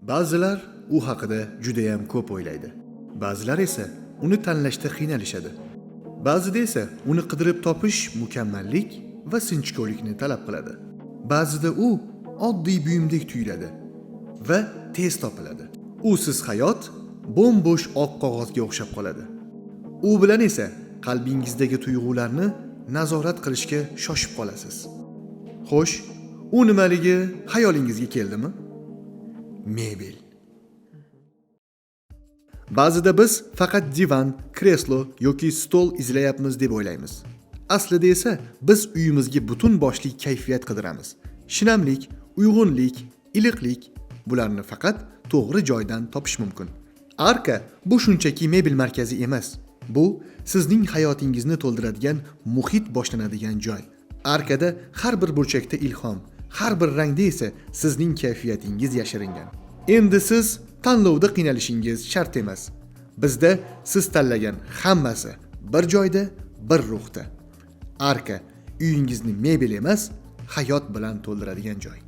Ba'zilar u haqida judayam ko'p o'ylaydi. Ba'zilar esa uni tanlashda qiynalishadi. Ba'zida esa uni qidirib topish mukammallik va sinchkovlikni talab qiladi. Ba'zida u oddiy buyumdek tuyuladi va tez topiladi. Usiz hayot bo'm-bo'sh oq qog'ozga o'xshab qoladi. U bilan esa qalbingizdagi tuyg'ularni nazorat qilishga shoshib qolasiz. Xo'sh, u nimaligi xayolingizga keldimi? Mebel. Ba'zida biz faqat divan, kreslo yoki stol izlayapmiz deb o'ylaymiz. Aslida esa biz uyimizga butun boshli kayfiyat qidiramiz. Shinamlik, uyg'unlik, iliqlik bularni faqat to'g'ri joydan topish mumkin. Arka bu shunchaki mebel markazi emas. Bu sizning hayotingizni to'ldiradigan muhit boshlanadigan joy. Arkada har bir burchakda ilhom, har bir rangda esa sizning kayfiyatingiz yashiringan. Endi siz tanlovda qiynalishingiz shart emas. Bizda siz tanlagan hammasi bir joyda, bir ruhda. Arka uyingizni mebel emas, hayot bilan to'ldiradigan joy.